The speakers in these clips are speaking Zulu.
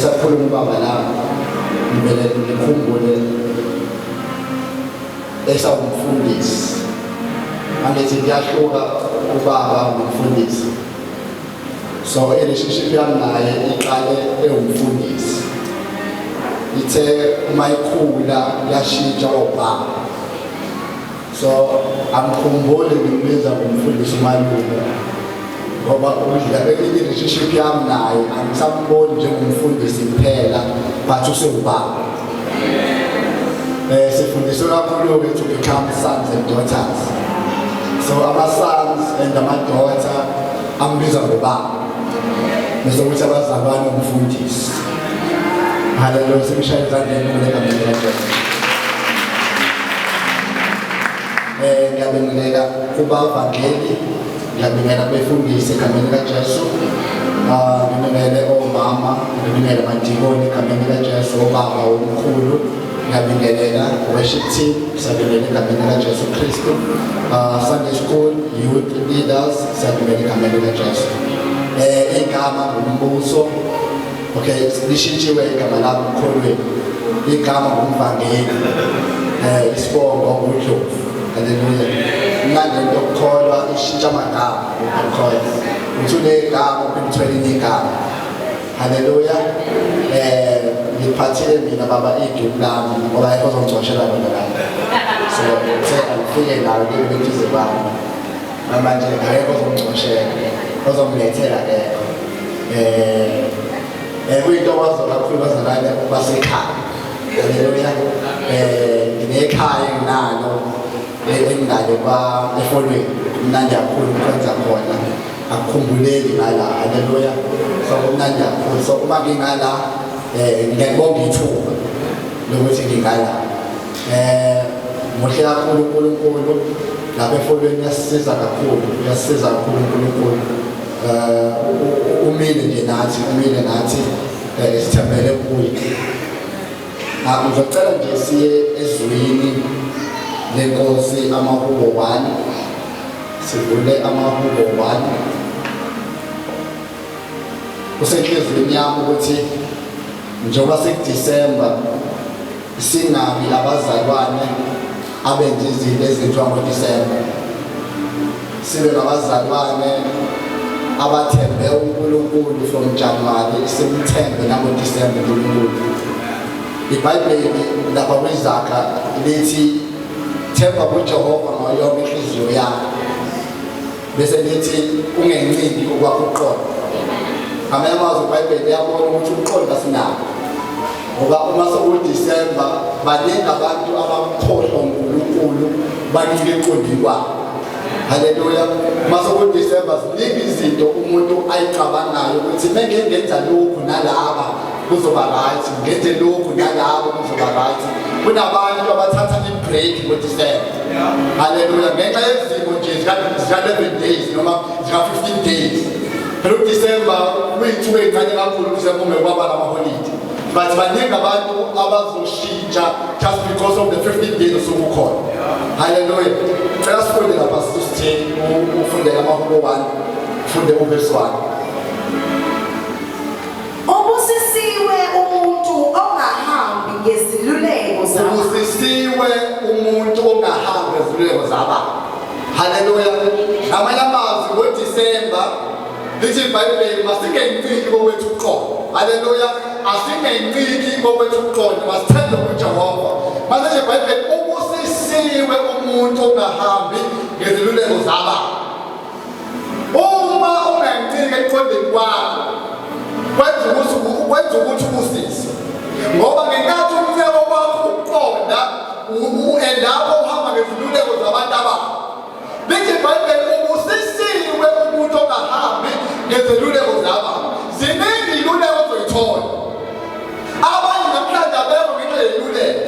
Esakhuluma ubaba la ngivele ngikhumbule esawumfundisi. Angithi kuyahluka ubaba nomfundisi. So i-relationship yami naye iqale ewumfundisi. Ithe uma ikhula yashintsha kwawubaba. So angikhumbuli ngimbiza ngomfundisi umalume ngoba udla i-relationship yami naye angisamboni njengomfundisi kuphela but usewubaba. Sifundiswe kakhulu-ke to become sons and daughters. So ama-sons and ama-daughter ambiza ngobaba. Bese kuthi abazalwane umfundisi. Haleluya, simshaya izandla enkulu egameni likaJesu. Ngiyabingelela kubavangeli, ngiyabingelela kubefundisi egameni likaJesu. Ngibingelele omama, ngibingelele amadikoni egameni likaJesu, obaba omkhulu. Ngiyabingelela worship team, siyabingelela egameni likaJesu Kristu. Sunday school, youth leaders, siyabingelela egameni likaJesu. Igama ngumbuso. Okay, lishintshiwe igama lami mkholweni. Igama ngumvangeli. Isibongo nguDlovu. Haleluya. Mnandi into yokukholwa ishintsha amagama ukukholwa. Uthi unegama uphinde uthole elinye igama. Haleluya. Ngiphathile mina baba iduku lami ngoba ayikho ozongcoshela lona la. So, ngithe angifike nawe kimi eduze kwami. Manje akekho ozongcoshela. Ozongilethela akekho. Kuyintokozo kakhulu bazalwane ukuba sekhaya. Haleluya. Nginekhaya enginalo engingale kwa efolweni. Kumnandi kakhulu ukwenza khona. Akukhumbuleki ngala. Haleluya. So kumnandi kakhulu. So uma ngingala ngiyabonga ithuba lokuthi ngingala. Muhle kakhulu uNkulunkulu lapha efolweni uyasisiza kakhulu, uyasisiza kakhulu uNkulunkulu. Umile nje nathi, umile nathi, sithembele kuye. Ngizocela nje siye ezwini lenkosi amahubo 1, sivule amahubo 1. Kusenhliziyweni yami ukuthi njengoba sekuDisemba singabi abazalwane abenza izinto ezenziwa ngoDisemba, sibe ngabazalwane abathembe uNkulunkulu from January simthembe nangoDisemba uNkulunkulu. IBhayibheli lapha kwiZaga lithi themba kuJehova ngayo yonke inhliziyo yakho, bese lithi ungenciki okwakho ukuqonda. Ngamanye amazwi iBhayibheli liyabona ukuthi ukuqonda sinakho, ngoba uma sekuDisemba baningi abantu abakhohlwa uNkulunkulu bancike eqondini kwabo. Haleluya. Uma sekuDisemba ziningi izinto umuntu ayicabangayo ukuthi mengike ngenza lokhu nalaba kuzoba right, ngenze lokhu nalabo kuzoba right. Kunabantu abathatha i-break ngoDisemba. Haleluya. Ngenxa yezimo nje zika-11 days noma zika-15 days. Phela uDisemba kuyithuba encane kakhulu uDisemba uma kwaba namaholide. But baningi abantu abazoshintsha just because of the 15 days osuke ukhona. Haleluya. Cela sifunde lapha sisithini, ufunde amahubo 1, ufunde uverse 1. Ubusisiwe umuntu ongahambi ngeziluleko zabantu. Ubusisiwe umuntu ongahambi ngeziluleko zabantu. Haleluya. Ngamanye amazwi ngoDisemba lithi iBhayibheli masingenciki kokwethu uqobo. Haleluya. Asingenciki kokwethu uqobo, masithembe kuJehova. Mase iBhayibheli ubusisiwe umuntu ongahambi ngeziluleko zabantu. Uma unganciki ekuqondeni kwakho kwenza ukuthi ubusise, ngoba ngenkathi umcebo wakho uqonda endapho uhamba ngeziluleko zabantu ababi. Lithi iBhayibheli ubusisiwe umuntu ongahambi ngezeluleko zabantu. Ziningi iluleko ozoyithola. Abanye namhlanje abekho ngenxa yeluleko,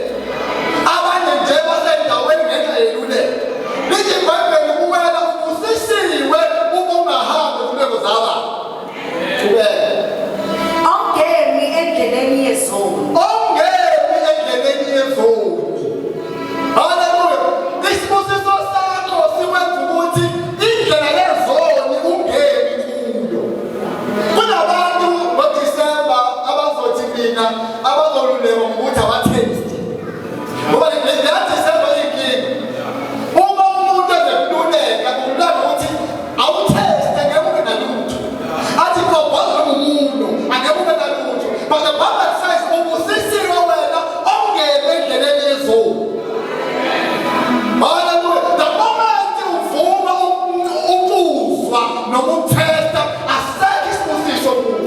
abanye nje basendaweni ngenxa yeluleko. Lithi iBhayibheli kuwena ubusisiwe uma ungahambi ngeziluleko zabantu. Qhubeka. Ongemi endleleni yezoni. Ongemi endleleni yezoni. Haleluya. Isibusiso sakho siwenza ukuthi noma ukuthesta, asekho isibusiso kuwe.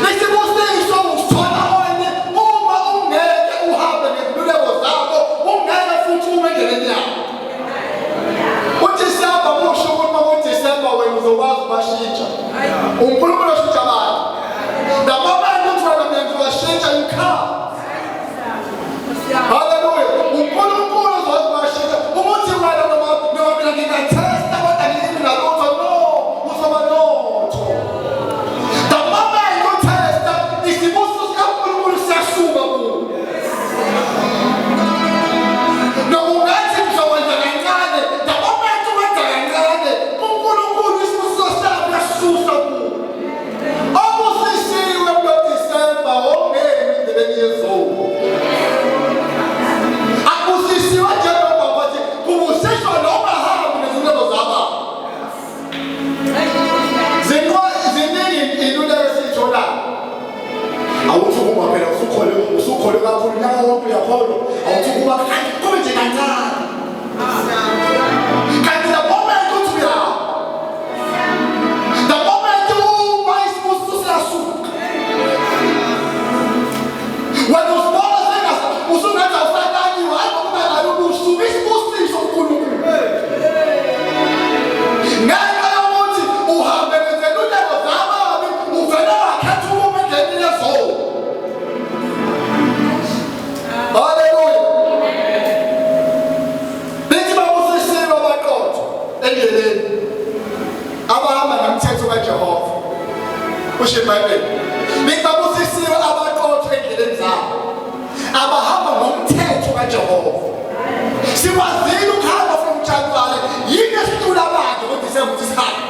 Isibusiso usithola only uma ungeke uhambe ngeziluleko zabo, ungeke futhi ume endleleni yabo. UDisemba usho ukuthi uma kuDisemba wena uzokwazi ubashintsha. UNkulunkulu oshintsha abantu. The moment uthi wena mina ngizobashintsha, you can't. Haleluya. UNkulunkulu uzokwazi ubashintsha. Uma uthi wena noma mina ngingathesta kodwa ngimi nalutho, no, uzoba notho. The moment uthesta, isibusiso sikaNkulunkulu siyasuka kuwe. Noma ungathi ngizokwenza kancane, the moment uwenza kancane, uNkulunkulu isibusiso sakhe uyasusa kuwe. Obusisiwe kulo Disemba ongemi endleleni yezulu. Akubusisiwe njengoba bathi kubusiswa noma hambi neziluleko zabantu. Ziningi iy'luleko esiy'tholayo. Awuthi ukuma phela usukholwe kakhulu unyaka wonke uyakholwa. Awuthi ukuma kube nje kancane. Kanti the moment uthi uyahamba, the moment uma isibusiso siyasuka. Wena usibona sengathi usungathi awusanakiwe, hayi ngoba unganayo usuka isibusiso kuNkulunkulu. Ngenxa yokuthi uhambe ngezeluleko zababi, uvele wakhetha ukuma endleleni yezono. Haleluya. Lithi babusisiwe abaqotho endleleni abahamba nomthetho kaJehova. Kusho iBhayibheli. Lithi babusisiwe abaqotho endleleni zabo, abahamba ngomthetho kaJehova. Sikwazile ukuhamba from January, yini esihlula manje ngoDisemba ukuthi sihambe?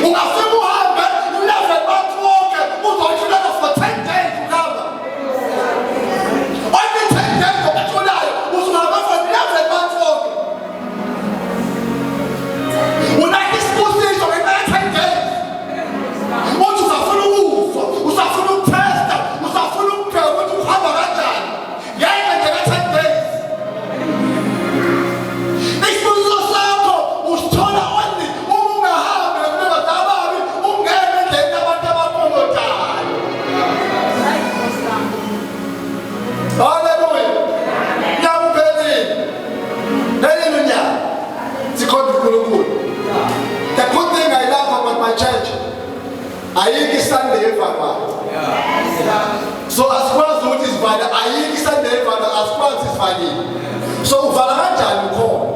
Ungafika uhambe 11 months wonke, uzohluleka for 10 days ukuhamba. Only 10 days okuhlulayo, usuhamba for 11 months wonke. Unake isibusiso ngenxa ya-10 days. Uthi usafuna ukuzwa, usafuna ukuthesta, usafuna ukubheka ukuthi uhamba kanjani. Ngenxa nje ka-10 days. Isibusiso sakho usithola only uma ungahambi ngeziluleko zababi, ungene endleleni yabantu abakolotayo. Haleluya. Nyaka uphelile. Phelile unyaka. Sikhonza uNkulunkulu. The good thing I love about my church, ayikho iSunday evalwayo. So asikwazi ukuthi sivale, ayikho iSunday evalwa, asikwazi sivalile. So uvala kanjani ukhona?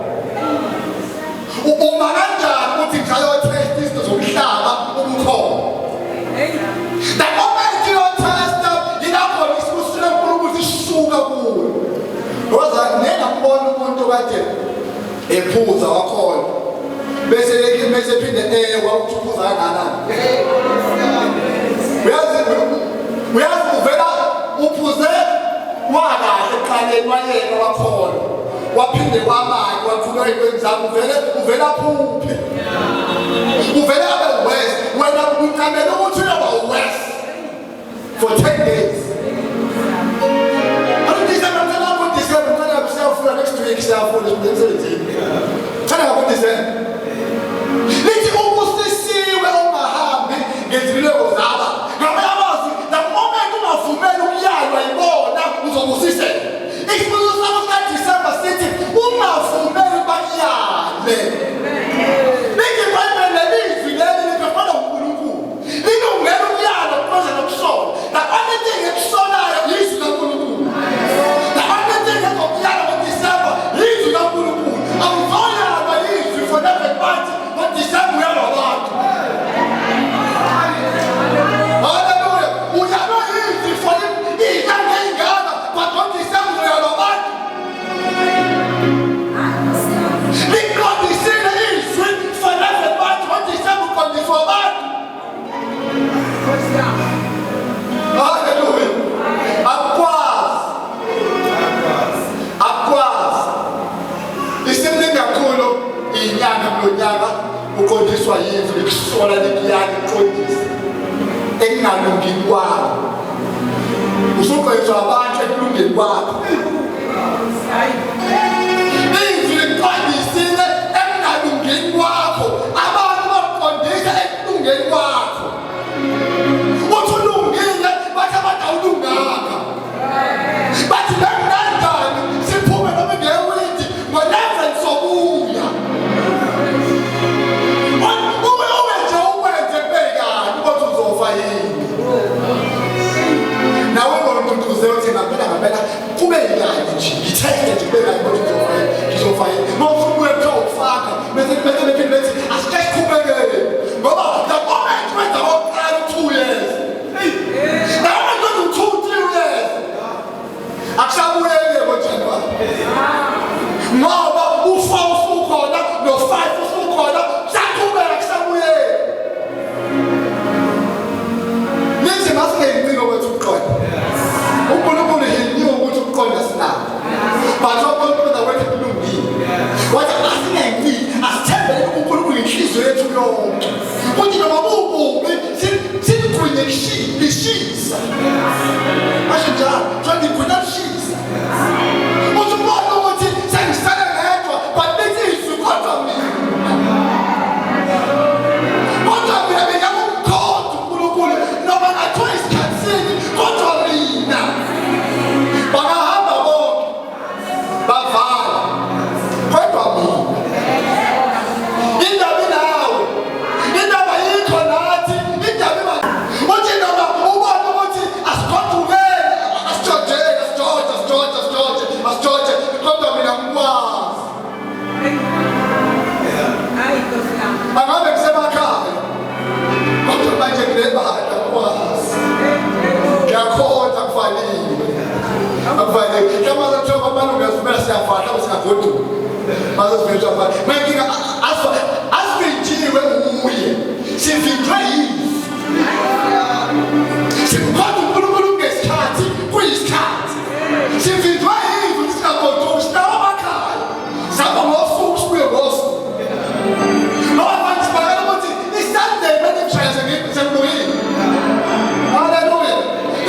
Uma kanjani ukuthi ngisayo-test izinto zomhlaba ubukhona? The moment you-test, yilapho isibusiso uNkulunkulu sisuka kuwe. Waza ngeke ngambona umuntu kade ephuza wakhona. Bese phinde ewa ukuthi uphuza kangakanani. Uyazi uvela uphuze wakahle ekuqaleni wayeka wakhona. Waphinde wamaki wathula ey'ntweni zakho uvela phuphe. Uvela abe worse. Wena uncamela ukuthi uyoba worse for 10 days. Alo December ngicela ngakho December ngicela siyafuna next week siyafuna emsebenzini. Ngicela ngakho December. Lithi ubusisiwe ongahambi ngeziluleko zaba. Ngamanye amazwi, the moment ungavumeli ukuyalwa yibona uzobusiseka. Isibusiso sakho sikaDisemba sithi ungavumeli bakuyale. Lithi iBhayibheli leli zwi leli liphefumulwa uNkulunkulu. Lilungele ukuyalwa kuqonda nokusola. The only thing ekusolayo yizwi kaNkulunkulu. The only thing ezokuyala ngoDisemba yizwi kaNkulunkulu. Awuzoyalwa yizwi for 11 months ngoDisemba uyalwa abantu. Haleluya. Uyalwa yizwi for iy'nyanga ey'ngaka but ngoDisemba uyalwa abantu. Liqondisile izwi for 11 months ngoDisemba uqondiswa abantu. Haleluya. Akukwazi. Akukwazi. Isimningi kakhulu inyanga kulonyaka uqondiswa yizwi likusola likuyala liqondise ekungalungini kwakho. Usuqondiswa abantu ekulungeni kwakho. Izwi liqondisile ekungalungini kwakho. Abantu yonke. Kuthi noma kukubi siligwinye lishisa. Basho njalo, kuthiwa ligwinye lishisa. Uthi ubona ukuthi sengisele ngedwa, but lithi izwi kodwa mina. Kodwa mina bengiyakumkhonza uNkulunkulu noma ngathiwa isikhathi sini, kodwa mina. Bangahamba bonke bavala, kodwa mina. Indaba inawe, indaba yikho nathi, indaba iba uthi noma ubona ukuthi asigodukeni, asijojeni, asijoje, asijoje, asijoje, asijoje, kodwa mina ngikwazi. Angabe kusemakhaya, kodwa manje nginebandla ngikwazi. Ngiyakhonza kufanele. Akufanele. Mhlawumbe kuthiwa abantu ngiyazivumela siyafana, mhlawumbe singagoduka. Mase sivinjwa manje. Mayinkinga asivinjiwe nguye. Sivinjwe yizwi. Sikhonza uNkulunkulu ngesikhathi kuyisikhathi. Sivinjwe yizwi ukuthi singagoduki, sinawo amakhaya. Sihamba ngosuku sibuye ngosuku. Ngoba manje sibakala ukuthi iSunday kumele ngishayele sengibuyile. Hallelujah.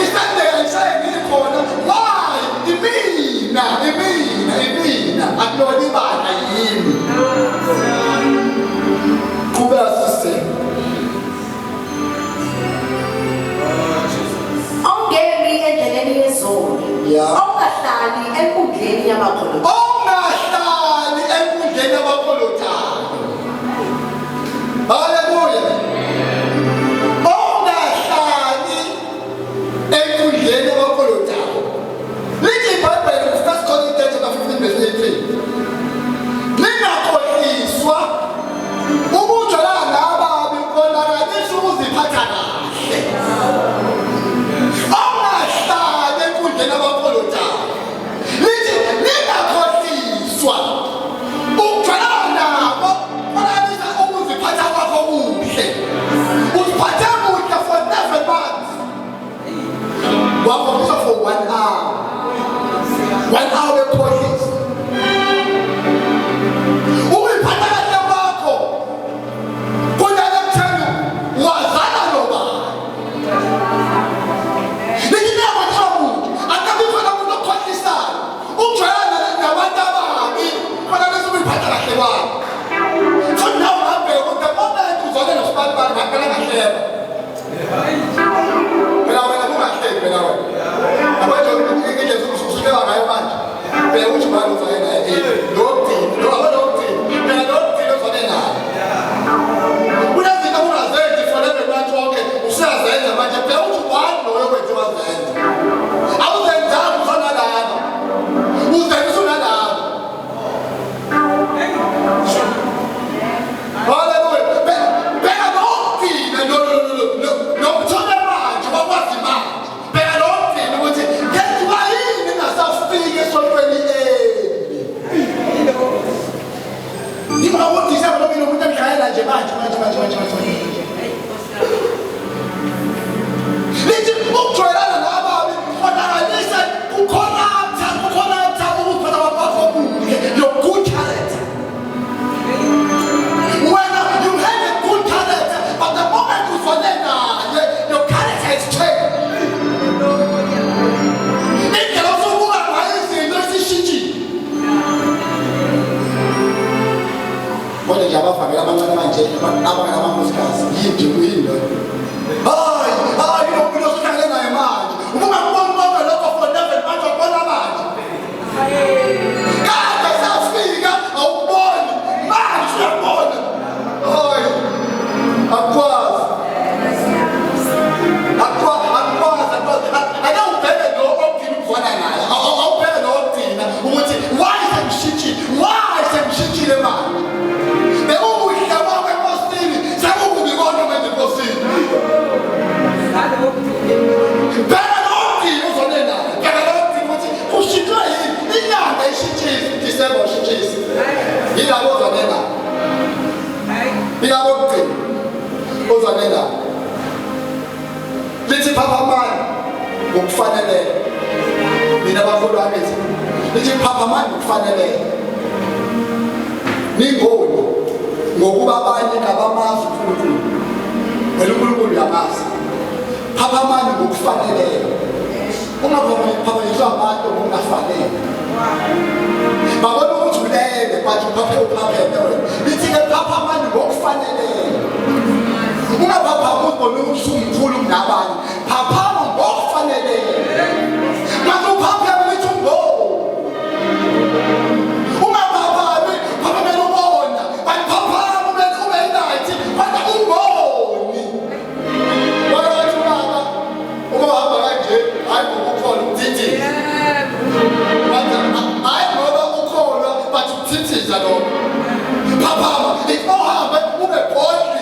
ISunday angishaye ngikhona. Why? Imina, imina, imina. Akulona ibandla yimi. Qhubeka sisi. Ongemi endleleni yezoni. Ongahlali enkundleni yabakholwa. Ongahlali enkundleni yabakolotayo. Hallelujah. Ongahlali enkundleni yabakolotayo. Lithi iBhayibheli ku-1 Corinthians chapter 15 verse 18. Ningakhohliswa ukujwayelana nababi konakalisa ukuziphatha kahle. Ongahlali enkundleni yabakolotayo. Lithi ningakhohliswa ukujwayelana nabo konakalisa ukuziphatha kwakho kuhle. Uziphathe kuhle for 7 months. Wakhohliswa for 1 hour. 1 hour bekhohlisa. Ukuyiphatha kahle kwakho kunale kutheni wazana nobani. Lithi niyakhohlisa muntu, akabi khona umuntu okhohlisayo. Ukujwayelana nabantu ababi konakalisa ukuyiphatha kahle kwakho. Futhi nawe ungabheka ukuthi the moment uzwane nosibani ngaqala ngahleba. Phela wena ungahleki phela wena. Abantu indlela usuhleba ngayo manje. Phela ukuthi ubani uzwane naye lo mgcini, lo abo lo mgcini. Phela lo mgcini uzwane naye. Kunezinto ongazenzi forever manje wonke usuyazenza manje phela ukuthi ubani loyo kwenze wazenza. Awuzenzanga uzwana lana. Uzenza usunalana. Hallelujah. Bheka lo mgcini lo lo lo lo mthole manje wakwazi manje. Bheka lo mgcini ukuthi ngenziwa yini ngingasafiki esontweni eli. Ngingawudisa ngoba mina umuntu engishayela nje manje manje manje manje manje. Lithi ukujwayelana nababi konakalisa kucorrupta kucorrupta ukuziphatha kwakho kuhle, your good character. When you have a good character, but the moment uzwane naye, your character is changed. Indlela osubuka ngayo izinto isishintshile. Kodwa nje abavangeli abancane manje abanganamakhosikazi yini kuyini loyo? Hayi, hayi lo muntu osuhlangene naye manje. Ubungakuboni konke lokho for 11 manje ukubona manje. Kade safika awukuboni, manje uyakubona. Hayi. Akwazi. Akwazi, akwazi, akwazi. Ake ubheke lo ogcina ukuzwana naye. Awubheke lo ogcina ukuthi why sengishintshile? Why sengishintshile manje? Bekukuhle kwakho enkosini, sekukubi kodwa manje enkosini. Bheka lo ogcina uzwane naye. Bheka lo ogcina ukuthi kushintshwe yini? Inyanga ishintshile, December ushintshile. Yilabo ozwane naye. Yilabo ogcina uzwane naye. Lithi phaphamani ngokufaneleyo. Nina bakholwa bethi lithi phaphamani ngokufaneleyo. Ningoni. Ngokuba abanye kabamazi uNkulunkulu. Wena uNkulunkulu uyamazi. Phaphamani ngokufaneleyo. Ungaphaphanyiswa abantu ngokungafanele. Babona ukuthi ulele but uphaphe uphapheme wena. Lithi-ke phaphamani ngokufaneleyo. Ungaphaphami uzibone ukuthi usumkhulu kunabanye. Phaphama ngokufaneleyo. Manje uphapheme lithi ungo. Ungaphaphami, phaphamela ubona. But phaphama ube ube right, kodwa ungoni. Wena wathi ubaba uma uhamba kanje, hayi ngoba ukhona ukuthintitha. Hayi ngoba ukhona but ukuthintitha lokho. Phaphama, if uhambe ube boldly,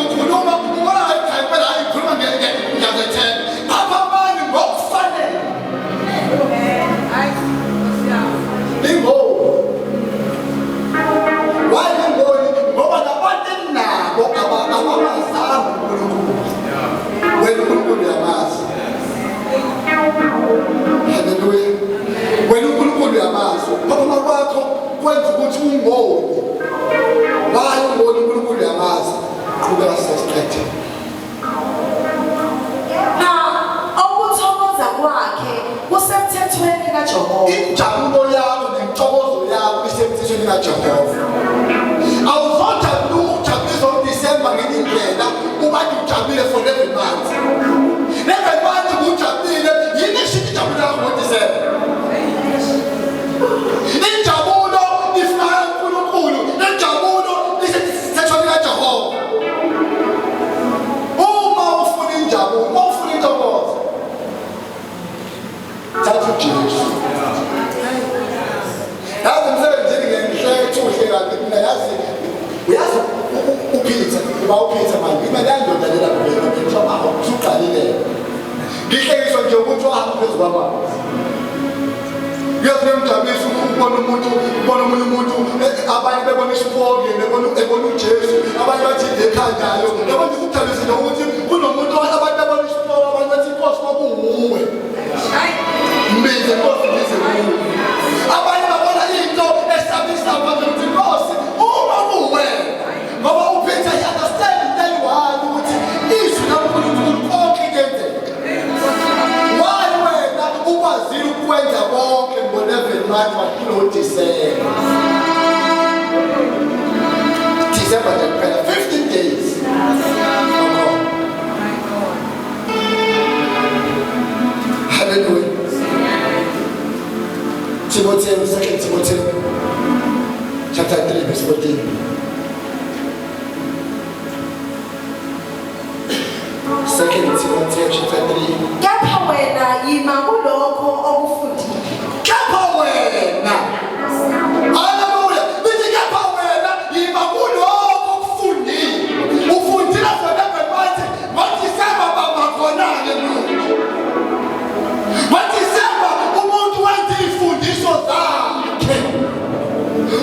ukhuluma ubona hayi cha impela hayi ngikhuluma ngiyazethemba. Phaphamani ngokufanele. Ingoni. Why ingoni? Ngoba labantu enabo abamazanga uNkulunkulu. Wena uNkulunkulu uyamazi. Haleluya. Wena uNkulunkulu uyamazi. Phaphama kwakho kwenza ukuthi ungoni. Why ungoni uNkulunkulu uyamazi. Qhubeka sesiqethe. Na okuthokoza kwakhe kusemthethweni kaJehova. Injabulo yakho nentokozo yakho isemthethweni kaJehova. Awuzojabula ukujabulisa uDisemba ngenye indlela ubade ujabulile for 11 months. 11 months ujabulile yini eshintsha injabulo yakho ngoDisemba? Injabulo ifana uNkulunkulu, injabulo isemthethweni kaJehova. Uma ufuna injabulo, uma ufuna intokozo, thatha uJesu. Yazi emsebenzini ngenhleke uhle kabi mina yazi uyazi uPeter uba uPeter manje mina leya ndoda lela kubheka ngithiwa mama usuqalile. Ngihlekiswa nje ukuthi wahamba phezu kwamanzi. Kuyaze kuyamjabulisa ukubona umuntu ukubona omunye umuntu abanye bebona isipoki bebona ebona uJesu abanye bathi ekhandayo yabona ukujabulisa nje ukuthi kunomuntu abantu bebona isipoki abanye bathi inkosi kwakuwuwe. Mbize Nkosi ngize kuwe. Abanye babona into esabisayo bathi ukuthi Nkosi uma kuwena ngoba uPeter he understand into eyi-one ukuthi izwi laNkulunkulu konke kuyenzeka. Why wena ukwazile ukwenza konke ngo-11 months wakulo December. December nje kuphela 15 days. Akho. Hallelujah. Timothy, 2 Timothy, chapter 3, verse 14. Second Timothy, chapter 3. Kepha wena yima kulokho okufundile. Kepha wena, haleluya, lithi kepha wena yima kulokho okufundile. Ufundile for 11 months, ngoDisemba baba khona-ke manje. NgoDisemba umuntu wenza iy'fundiso zakhe.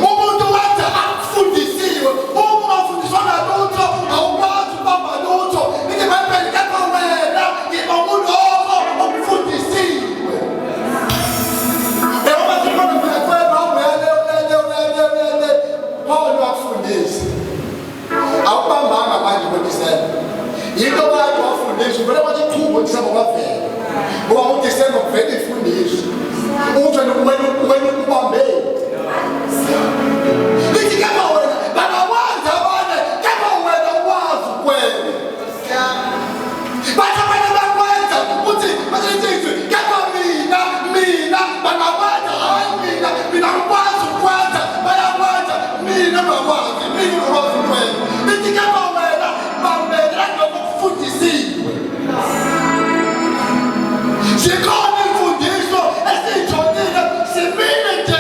Umuntu wenza akufundisiwe. Uma ungafundiswanga lutho, awukwazi ukubamba lutho. Lithi iBhayibheli kepha wena yima kulokho okufundisiwe. Yabo bathi khona ngiyacela uyale uyale uyale uyale. Paul wakufundisa. Awubambanga manje ngoDisemba. Yinto kade wafundiswa uvele wathi qhu ngoDisemba kwavela. Ngoba ngoDisemba kuvela ifundiso. Uthi wena wena wena ubambe. Lithi kepha wena bangakwazi abanye kepha wena ukwazi ukwenza. Bathi abanye bakwenza uthi bathi izwi kepha mina mina bangakwenza hayi mina mina ngikwazi ukwenza bayakwenza mina ngakwazi mina ngikwazi ukwenza. Lithi kepha wena bambelela lokho okufundisiwe. Zikhona imfundiso esiyitholile simile nje.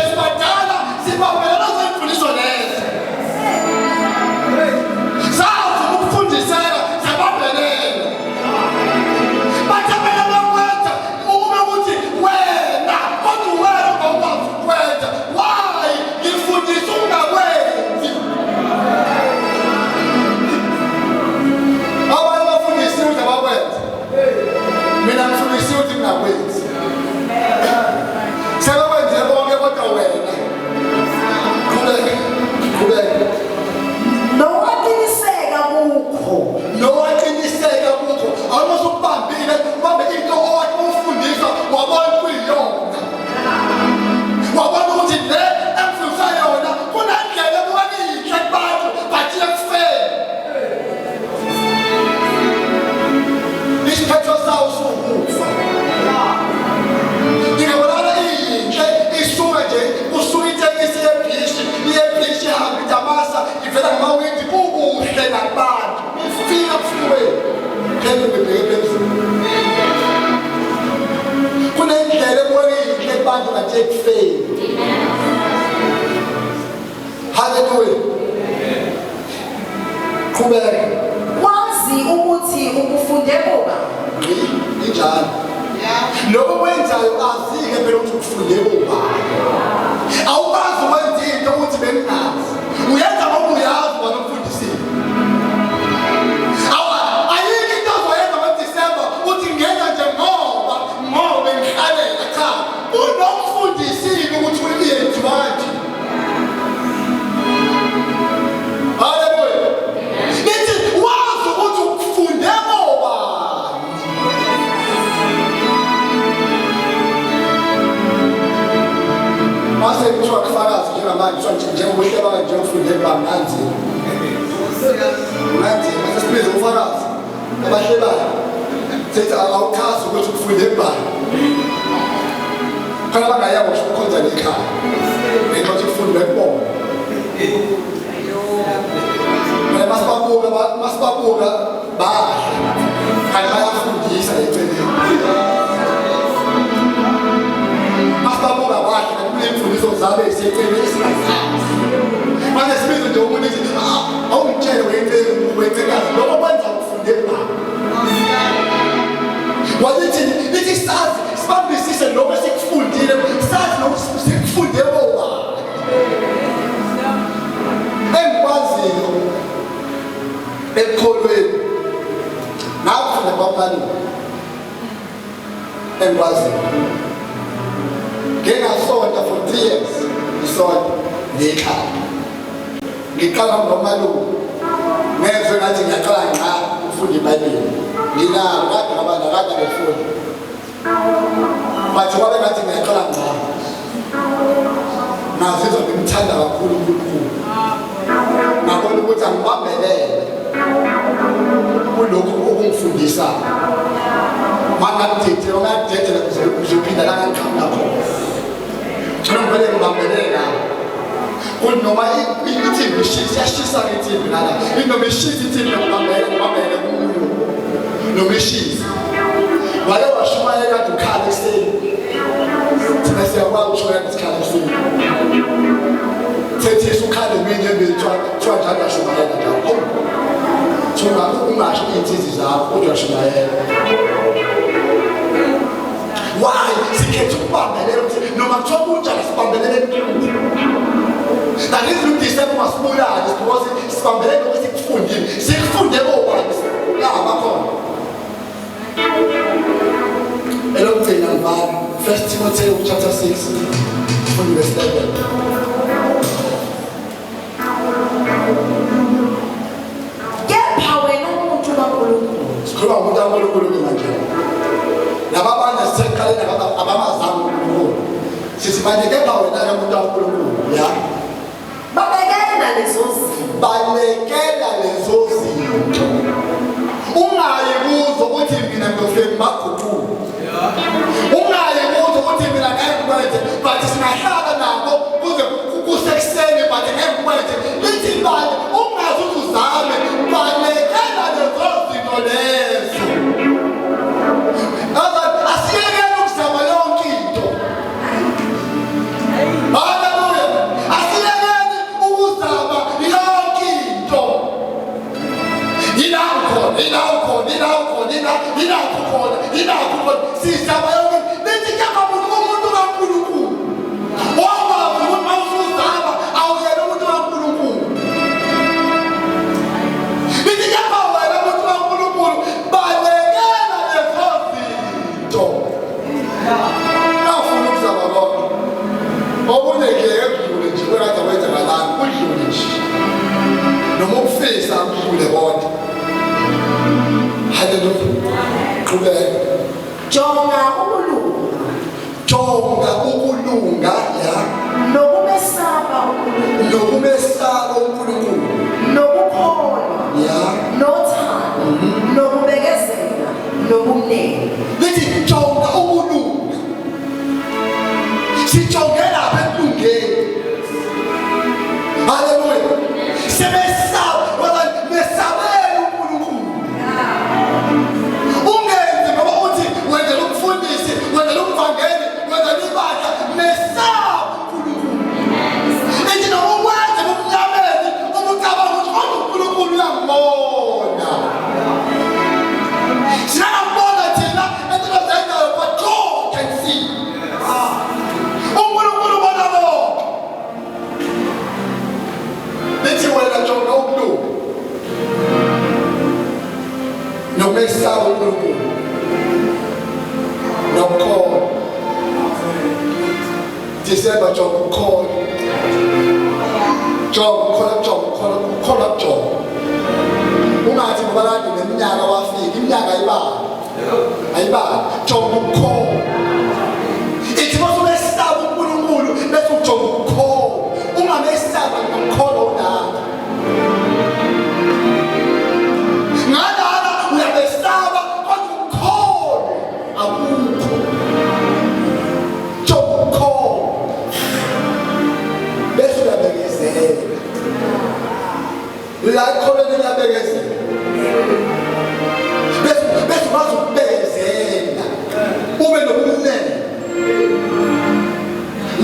but ekufeni. Haleluya. Qhubeka. Wazi ukuthi ukufunde kuba. Injalo. Lokho kwenzayo azike phela ukuthi ukufunde kubani. Awukwazi ukwenza into ukuthi bengingazi. Uyenza ngoba uyazi wena umfundisile. Ayikho into ozoyenza ngoDisemba uthi ngenza nje ngoba ngoba ngihlalela cha. Unomfundisile ukuthi uyenziwa kanje. Haleluya. Lithi wazi ukuthi ukufunde kobani. Mase kuthiwa kufakazi njengamanje kuthiwa njengoba uhleba kanje ufunde bamnanzima. Unganzima sesibiza ufakazi abahlebayo. Sethi awuchazi ukuthi ufunde kubani. Khona bangayabo ukukhonza nekhaya. Ngenxa yokuthi kufundwe kubona. Phela masibabuka masibabuka bahle. Kanti bayafundisa eceleni. Masibabuka bahle kanti kunemfundiso zabo eziseceleni esingazazi. Manje sibize nje umuntu ethi ah awungitshele wencekazi lokho kwenza ufunde kubani. Walithi lithi sazi sibambisise lokho esikufundile sazi lokho sikufunde kobani. Engikwaziyo ekukholweni ngakufunda kwabani engikwaziyo ngike ngasonta for 3 years isonto ngiyikhaya ngiqala ngomalume ngezwe ngathi ngiyaqala ngqa ukufunda ibhayibheli nginalo kade ngaba nakade ngifunda but kwabe ngathi ngiyaqala ngqa ngazizwa ngimthanda kakhulu uNkulunkulu ngabona ukuthi angibambelele kulokhu okungifundisayo mangakudedela ungakudedela ngizophinda la ngangiqhamuka khona ngcono ngivele ngibambelele nawo kuthi noma ithimba ishisa iyashisa-ke ithimbi nala inoma ishisa ithimbi ngibambele ngibambele kuyo noma ishisa wake washumayela kade ukhala ekuseni thina siyakwazi ukushumayela isikhala ekuseni thethisa ukhale mina embili kuthiwa njalo uyashumayela njalo hawu kuthiwa ungasho iy'nsizi zakho kodwa uyashumayela why sikhetha ukubambelela ukuthi noma kuthiwa kunjani sibambelele enkulumo that is ukuthi ungasibulali because sibambelele lokho esikufundile sikufunde kobani la bakhona elokugcina ngibala 1 Timothy chapter 6 from verse 11. Kepha wena muntu kaNkulunkulu Sikhuluma ngomuntu kaNkulunkulu ke manje. Laba abantu esiseqaleni abamazanga uNkulunkulu. Sithi manje kepha wena ke muntu kaNkulunkulu ya. Balekela lezo zinto. Balekela lezo zinto. Ungayi kuzo ukuthi mina ngizofika ngibaguqule. Ungayi kuzo ukuthi mina ngeke ngikwenze but singahlala nabo kuze kusekuseni but ngeke ngikwenze. Lithi bani ungazi ukuthi uzame balekela lezo zinto lezo. Asiyekele ukuzama yonke into. Haleluya. Asiyekele ukuzama yonke into. Yilapho khona, yilapho khona, yilapho khona, yilapho khona, yilapho khona. Sizama yonke. Lithi kepha umuntu umuntu kaNkulunkulu. Wawazi ukuthi uma usuzama awuyena umuntu kaNkulunkulu. Lithi kepha wena umuntu kaNkulunkulu balekela lezo zinto. Awufuni ukuzama konke. Okunye ke kudlule nje kwengathi akwenzakalanga kudlule nje. Noma ukufisa kudlule konke. Haleluya. Qhubeka. Jonga ukulunga Jonga ukulunga ya nokumesaba uNkulunkulu nokumesaba uNkulunkulu nokukholwa ya nothando nokubekezela nobumnene. Lithi jonga ukulunga. Sijonge lapha ekulungeni. Haleluya. Sebesaba wala mesabela uNkulunkulu. Ungenzi ngoba uthi wenzela umfundisi, wenzela umvangeli, wenzela ibandla, mesaba uNkulunkulu nokukholwa. December jonga ukukholwa, jonga ukukholwa, jonga ukukholwa, ukukholwa kujonga. Ungathi ngoba kade neminyaka wafika, iminyaka ayibali, ayibali. Jonga ukukholwa. Ithi masubesaba uNkulunkulu bese ujonga ukukholwa, ungamesaba ngokukholwa unakho. Ngalala uyabesaba kodwa ukukholwa akukho. Jonga ukukholwa bese uyabekezela. La ikholweni liyabekezela, bese ukwazi ukubekezela, ube nobumnene.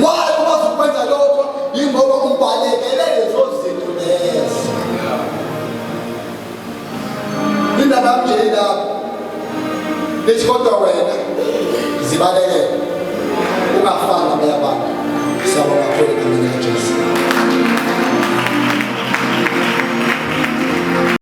Why ukwazi ukwenza lokho? Yingoba ubalekele lezo zinto lezo. Indaba yami nje ilapho, lithi kodwa wena zibalekele, ungafani nabanye abantu. Siyabonga kakhulu egameni likaJesu.